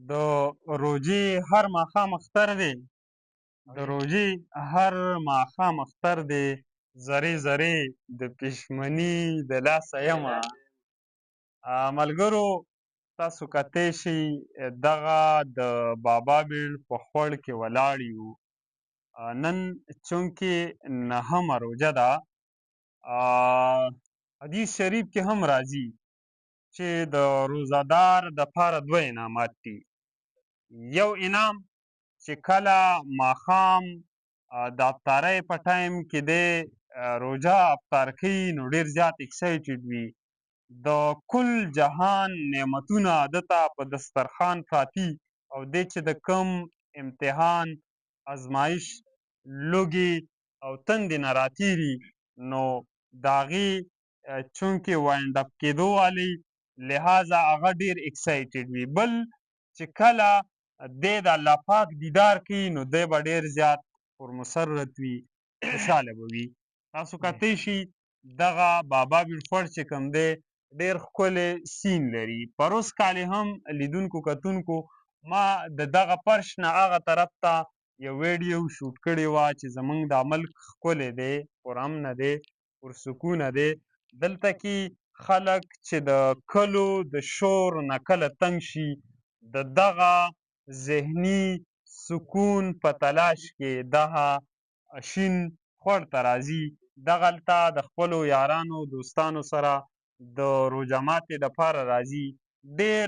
د روژې هر ماښام اختر دی، د روژې هر ماښام اختر دی، ذرې ذرې د پښمني د لاسه یمه. ملګرو، تاسو کتی شئ دغه د بابا بیړ په خوړ کې ولاړ یو. نن چونکې نهمه روژه ده، حدیث شریف کې هم راځي چې د روزهدار دپاره دوه انعامات دي. یو انعام چې کله ماښام د افطارۍ په ټایم کې دی روژه افطار کوي، نو ډېر زیات اکسایټډ وي، د کل جهان نعمتونه ده ته په دسترخوان پراتی، او دی چې د کوم امتحان، ازمایش، لوږې او تندې نه راتېري، نو د هغې چونکې wind up کېدو والی، لهذا هغه ډېر اکسایټډ وي. بل چې کله دی د الله پاک دیدار کوي، نو دی به ډېر زیات پرمسرت وي، خوشحاله به وي. تاسو کتی شئ دغه بابا بیړ خوړ چې کوم دی، ډېر ښکلی scene لري. پروس کال هم لیدونکو کتونکو ما د دغه پرش نه هغه طرف ته یو ویډیو shoot کړې وه چې زمونږ دا ملک ښکلی دی، پرامنه دی، پرسکونه دی. دلته کې خلک چې د کلو د شور نه کله تنګ شي، د دغه ذهني سکون په تلاش کې دغه شین خوړ ته راځي، دغلته د خپلو یارانو دوستانو سره د روژه ماتې دپاره راځي. ډېر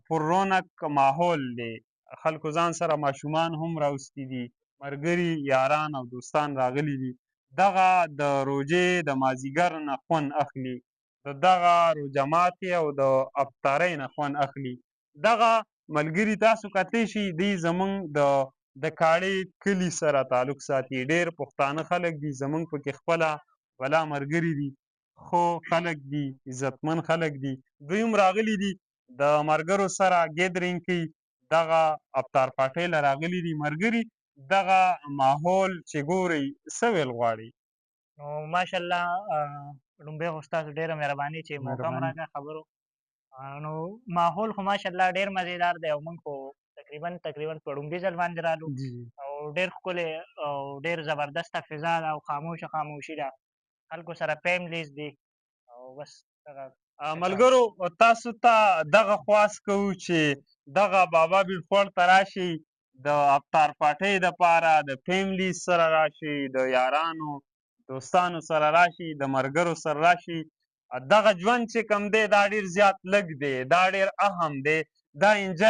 پررونق ماحول دی، خلکو ځان سره ماشومان هم راوستي دي، ملګري، یاران او دوستان راغلي دي، دغه د روژې د مازیګر نه خوند اخلي، د دغه روژه ماتې او د افطارۍ نه خوند اخلي. دغه ملګري تاسو کتلی شئ، دوی زمونږ د کاړې کلي سره تعلق ساتي، ډېر پښتانه خلک دي، زمونږ پکې خپله بلا ملګري دي، ښو خلک دي، عزتمن خلک دي. دوی هم راغلي دي، د ملګرو سره gathering کوي، دغه افطار پارټۍ له راغلي دي. ملګري، دغه ماحول چې ګورئ، څه ویل غواړئ؟ نو ماشاءالله، لومبی خو ستاسو ډېره مهرباني چې موقع مو راکړه خبرو. نو ماحول خو ماشاءالله ډېر مزیدار دی، او موږ خو تقریبا په لومبي ځل باندې رالو، او ډېر ښکلی او ډېر زبردسته فضا ده، او خاموشه خاموشي ده، خلکو سره families دي، او بس دغه. ملګرو، تاسو ته دغه خواست کوو چې دغه بابا بیړ خوړ ته راشئ، د افطار پارټۍ دپاره د family سره راشئ، د یارانو دوستانو سره راشئ، د ملګرو سره راشئ. دغه ژوند چې کوم دی، دا ډېر زیات لږ دی، دا ډېر اهم دی، دا enjoy